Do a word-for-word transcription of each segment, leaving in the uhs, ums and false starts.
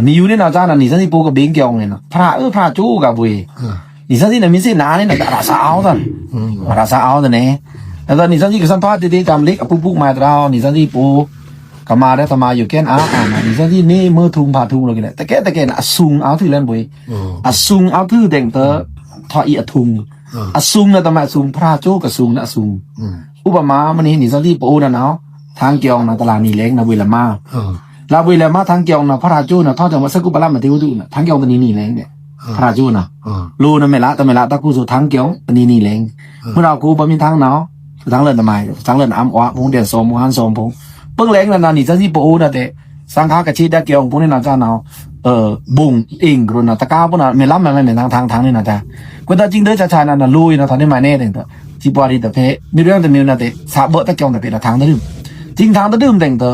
နီယူႏနေနၤစၢ်နၤ နီသွဉ်းသီးပိုကဘင်းကျောင်းနေနၤ ဖရာဧို ဖရာကၠိကဘွေ နီသွဉ်းသီးနၤမီးစေ့နၤနေနၤ တရစာအောင်းသၢ တရစာအောင်းသၢန့ၣ် အဲဒါနီသွဉ်းသီးကစံးထွားတေတေတမ်း လိပ်အပုပ်ပုပ်မၤတြါ နီသွဉ်းသီးပို ကမၤရဲသမါယူၤကဲန်အာအာနၤ နီသွဉ်းသီးနေမွဲထုံဖါထုံလိုကီလဲ တကဲတကဲနၤ အသုန်အောက်ထုလဲန်ဘွေ အသုန်အောက်ထုတဲင်တ ထွားအီအထုံ အသုန်နၤ တမံၤအသုန် ဖရာကၠိကသုန်နၤ အသုန် ဥပမာ မ့ၢ်န့ၣ် နီသွဉ်းသီးပအိုနၤနၤ ထန်းကျောင်းနၤ တလၢ်နီလဲင် နဘွေလမါ လၢဘွေလမါ ထန်းကျောင်းနၤ ဖရာကၠိနၤ ထွားတမံၤ စကူပလမတေဝဒုနၤ ထန်းကျောင်းတနံၤနီလဲင်န့ၣ် ဖရာကၠိနၤ လိုနမဲလး တမဲလး တၢ်ကူသိုဝ် ထန်းကျောင်း တနံၤနီလဲင် မုၢ်ရဝ်အကူ ပမ့ၢ်ထန်းနၤ ထန်းလၢနမါ ထန်းလၢနအမ်း အိုင် ဖုန်း ဒဲန် ဆောင် ဖုန်း ဟန် ဆောင် ဖုန်း ပိူင်လဲင်နၤနၤ နီသွဉ်းသီးပအိုနၤတဲ စံးခါကချေဒၢကၠိ ဖုန်း နီနၤစၢ်နၤ ဘုံအိမ်ကရိုနၤ တကားဖုန်းနၤ မဲလးမဲမဲမဲ ထန်း ထန်း ထန်း နီနၤစၢ် ကွဲးတၢ်ကၠိင်တၢ်ဆါဆါနၤနၤ လိုအံၤနၤ ထွားန့ၢ်မၤန့ၢ်တဲင်တ စံးပှၢ်ဒီးတဖဲ မီးရဲတမံၤနၤတဲ ဆါဘၢတၢ်ကၠိင်တဖဲနၤ ထန်းတဒုမ် ကၠိင်ထန်းတဒုမ်တဲင်တ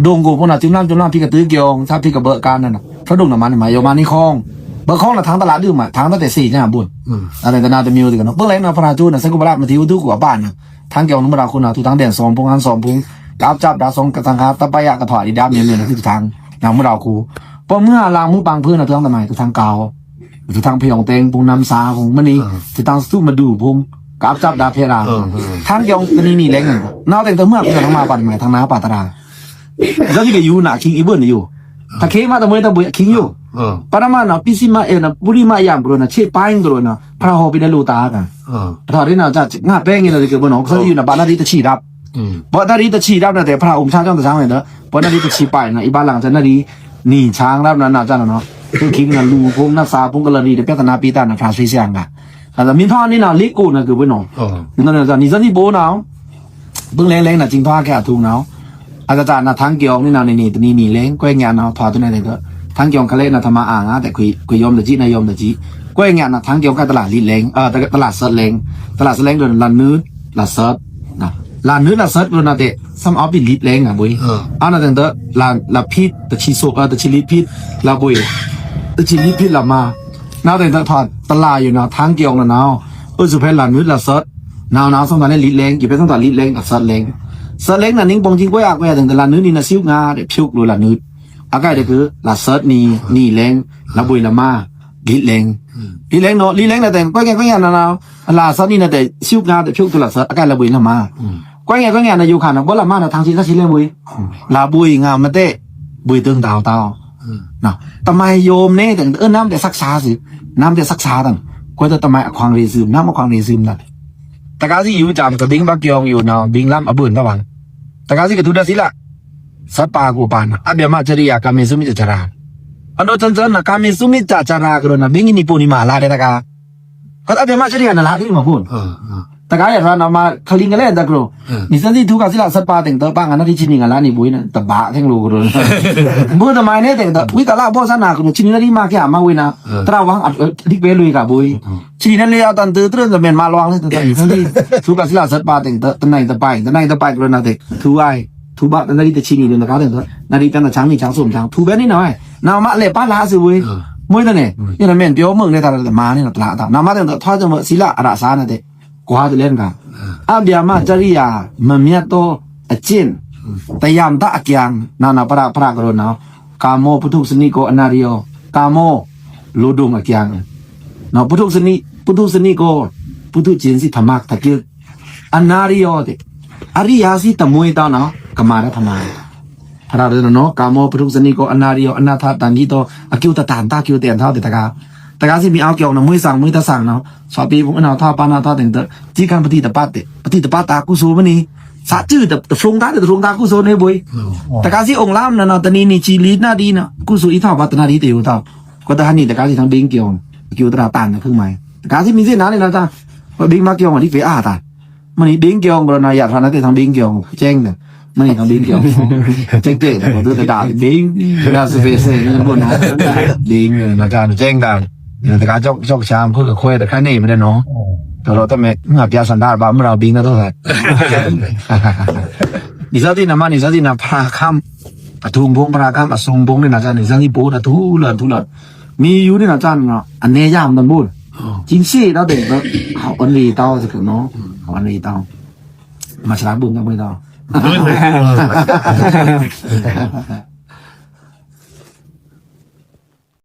ဒိုင်ကိုဖုန်းနၤ ကၠိင်လမ်း ကၠိင်လမ်း ဖံးကတၢၢ်ကၠိင် ဆါဖံးကဘၢကါနၤနၤ ထွားဒိုင်နၤမၤန့ၢ်မၤ ယိုမၤန့ၢ်ခွီ ဘၢခွီနၤ ထန်းတလးဒုမ်မး ထန်းတတဲ သီးညါဘုံ အတဲတနာ်တမံၤအိုကီးနီၤ ပိူင်လဲင်နၤ ဖရာကၠိနၤ စကူပလမတေဝဒုကူအပၢ်နၤ ထန်းကျောင်းနၤ မုၢ်ရဝ်အကူနၤ ထူးထန်း ဒဲန် ဆောင် ဖုန်း ဟန် ဆောင် ဖုန်း ကပ်စပ်ဒါ ဆောင် ကစံးခါ တပယကထွားဒီးဒါမံၤမံၤနၤ ထူးထန်း နၤ မုၢ်ရဝ်အကူ ပမုၢ်ဟလၢမုၢ်ပၢင်ဖုန်းနၤ ထူးထန်းတမံၤ ထူးထန်းကၠိင် ထူးထန်းဖျိုင်တဲင် ဖုန်း နမ်း ဆါ ဖုန်း မ့ၢ်န့ၣ် ထူးထန်းသူမဒူဖုန်း ကပ်စပ်ဒါဖဲရၤ ထန်းကျောင်းတနံၤနီလဲင် နၤတဲင်တမုၢ်အကူနၤ ထန်းမၤပာ်တမံၤ ထန်းနၤပာ်တရၤ နီသွဉ်းသီးကယူၤနၤ အခံအီၤဘုံနယူၤ တခ့မးတမွဲတဘွဲအခံယူၤ ပထမနၤ ပစ်စမယဲနၤ ပူရမယံကရိုနၤ ချစ်ပိုင်းကရိုနၤ ဖရာဟော်ပီဒဲလိုတၢ်က ပထရီနၤ စံးငါပဲငယ်နၤ တကယ်ဘုံနီၤ ကစံးယူၤနၤ ဘၣ်နရီတဆံရပ် ဘၣ်နရီတဆံရပ်နၤတဲ ဖရာအိုမဆါကၠီတဆါန့ၣ်ဒီး ဘၣ်နရီတဆံပိုင်းနၤ အီဘၣ်လင်စံးနရီ နီဆါရပ်နၤ စံးနၤနီၤ သူခံကနၤ လူဖုန်း နဆါဖုန်း ကလရီတပြဿနာပေးတာနၤ ဖရာသီးစံးက မီးဖဲန့ၣ်နၤ လေးကိုနၤ ကဘုံနီၤ နီသွဉ်းသီးပအိုနၤ ပိူင်လဲင်လဲင်နၤ ကၠိင်ထွားကဲအထုံနၤ အတတနၤ ထန်းကျောင်းနီနၤ နီနံၤတနံၤနီလဲင် ကွဲးညါနၤ ထွားတနံၤတဲင်တ ထန်းကျောင်းကလဲနၤ ထမါအာငါတဲ ခွေယွမ်တကံ နယွမ်တကံ ကွဲးညါနၤ ထန်းကျောင်းကဲတလးလံလဲင် တလးသၢလဲင် တလးသၢလဲင်ဒီး လးနွိုတ် လးသၢ လးနွိုတ် လးသၢ ကရိုနၤတဲ သမ်အီဘိလံလဲင်နၤဘွေ အနၤတဲင်တ လးဖံး တဆံသိုပ် တဆံလံဖံး လးဘွေ တဆံလံဖံး လးမါ နၤတဲင်တ ထွားတလးယိုနၤ ထန်းကျောင်းနၤနၤ အိုး စူဖဲလးနွိုတ် လးသၢ နၤနၤ သမ်တၢ်နဲလံလဲင် ကဖဲသမ်တၢ်လံလဲင် လးသၢလဲင် သၢလဲင်နၤ နင်းပိုံးကၠိင်ကွဲးအကွဲးတဲင်တ လးနွိုတ်နီနၤ သီးငါတဲ ဖြုတ်လိုလးနွိုတ် အကဲတက့ၢ် လးသၢနံၤ နံၤလဲင် လးဘွေလမါ လံလဲင် လံလဲင်နီၤ လံလဲင်နၤတဲင် ကွဲးညါကွဲးညါနၤနၤ အလးသၢနံၤနၤတဲ သီးငါတဲ ဖြုတ်လိုလးသၢ အကဲလးဘွေလမါ ကွဲးညါကွဲးညါနၤ ယိုခါနၤ ဘၣ်လမါနၤ ထန်းသီးသၢသီလဲင်ဘွေ လးဘွေငါမတဲ ဘွေတိုင်တၢ်တၢ် တမံၤယိုမးန့ၣ်တဲင် နမ်းတဲသက္ကစါသီး နမ်းတဲသက္ကစါတၢ် ကွဲးတတမံၤ အခွင့်အရေး နမ်းအခွင့်အရေးနၤ တကးသီးယူၤစၢမ် ကဘိန်းဘၣ်ကၠိင်ယူၤနၤ ဘိန်းလမ်းအဘုံတဝၢ် တကးသီးကထူဒါသီးလၢ သတ်းပါကိုယ်ပိုင် အဗျာမကျရိယာ ကာမေသုမိစ္ဆာကြရာ အဒို့ စံစံနၤ ကာမေသုမိစ္ဆာကြရာကရိုနၤ ဘိန်းကနံၤပိုံနံၤမၤလါဒဲးတကး ကအဗျာမကျရိယာနၤလါဒဲးမးဘုံ တကးယဲရၤနၤမၤ ခလံကလဲတကရို နီသွဉ်းသီးထူကးသီးလၢသတ်းပါတဲင်တ ဘၣ်ငါနရီဆံနံၤငါလါနံၤဘွေနၤ တဘၣ်ထဲင်လိုကရို ဘုံတမံၤန့ၣ်တဲင်တ ဝံတလးဘီဆါနၤကရို ဆံနံၤနရီမၤကဲမၤဝဲနၤ တရၣ်ဝါ ဒိၣ်ပဲလွေကဘွေ ဆံနံၤနရီအတန်တြို တမံၤမၤလွင်လၢ နီသွဉ်းသီးထူကးသီးလၢသတ်းပါတဲင်တ တနံၤတပာ် တနံၤတပာ်ကရိုနၤတဲ ထူဝဲ ထူဘၣ်တနရီတဆံနံၤနၤ တကးတဲင်တ နရီတနံၤဆါနံၤဆါသိုပ်ဆါ ထူဘဲန့ၣ်နၤဝဲ နမၤလဲၤပာ်လါသီးဝဲ မွဲတန့ၣ် ယနမ့ၢ်ပျီမုၢ်န့ၣ် တၢ်မၤန့ၣ်နတလးတၢ် နမၤတဲင်တ ထွားစၢမုၢ်သီးလၢအရၣ်စါနၤတဲ ကွၢ်တလဲနက အဗျာမကျရိယာ မမျတ်သောအကျင့် တရားမတန်အကျင့် နၤနၤ ဖရၣ်ဖရၣ်ကရိုနၤ ကာမောပုထုဇဉ်ကို အနတ္တရော ကာမော လိုဒိုင်အကျင့် ပုထုဇဉ် ပုထုဇဉ်ကို ပုထုဇဉ်သီးဓမ္မတက့ၢ် အနတ္တရောတဲ အရိယာသီးတမွဲတၢ်နၤ ကမၤတၢ်ထမါ ဖရၣ်တနီၤနီၤ ကာမောပုထုဇဉ်ကို အနတ္တရော အနတ္တတန်ဂိတော အကျိုးတတန်တၢ်ကျိုးတန်တၢ်တဲတကး တကးသီးမံၤအါကျိုးနၤ မွဲသင်မွဲတသင်နၤ သွပ်ၣ်ပီၣ်ဖိအနၢ်ထီၣ်ပၢ်နၢ်ထီၣ်တဲင်တ စံးကၣ်ပတိတပတ်တဲ ပတိတပတ်တၢ်ကူသိုဝ်မ့ၢ်န့ၣ် သးစုတဖျိုင်တၢ်တဖျိုင်တၢ်ကူသိုဝ်န့ၣ်ဘွေ တကးသီးအိုင်လမ်းနၤနၤ တနံၤနံၤဆံလံတနံၤနၤ ကူသိုဝ်အံၤထီၣ်ဘၣ်တနံၤနံၤတယိုထီၣ် ကွဲးတဟါနံၤတကးသီးထန်းဘိန်းကၠိင် အကျိုးတတန်နၤခုမး တကးသီးမံၤသီးနၤန့ၣ်နၤတၢ် ဘိန်းဘၣ်ကၠိင်အီၤဒ်ပဲအါတၢ် မ့ၢ်န့ၣ် ဘိန်းကၠိင်ကရိုနၤ ယၤထွာ်နၤတဲထန်းဘိန်းကၠိင် ကၠ့ၣ် မ့ၢ်န့ၣ် ထန်းဘိန်းကၠိင် ကၠ့ၣ်ကၠ့ၣ် တကးဒိးတဒါ ဘိန်း ဘိန်း နကၠ့ၣ်တၢ် တကးကၠိင်ကၠိင်ဆၢမ် ခွိုခွဲတခါန့ၣ်မ့ၢ်နီၤ တရီတမံၤ ငါပျၢ်သန္တာဘၣ် မ့ၢ်ရဘိန်းနၤသိးသး နီသွဉ်းသီးနၤမး နီသွဉ်းသီးနၤ ဖရၣ်ခမ်း အထုံဘိန်း ဖရၣ်ခမ်း အသုန်ဘိန်းန့ၣ်နၤ နီသွဉ်းသီးပအိုနၤ ထူလၢထူလၢ မံၤယူၤန့ၣ်နၤ နၤ အနဲယၢမ်တဘိ ကၠိင်စ့ၣ်ဒီးတဲ အဝဲန့ၣ်တၢ်စကနီၤ အဝဲန့ၣ်တၢ် မၤစရၣ်ဘိန်းကဘွဲဒီး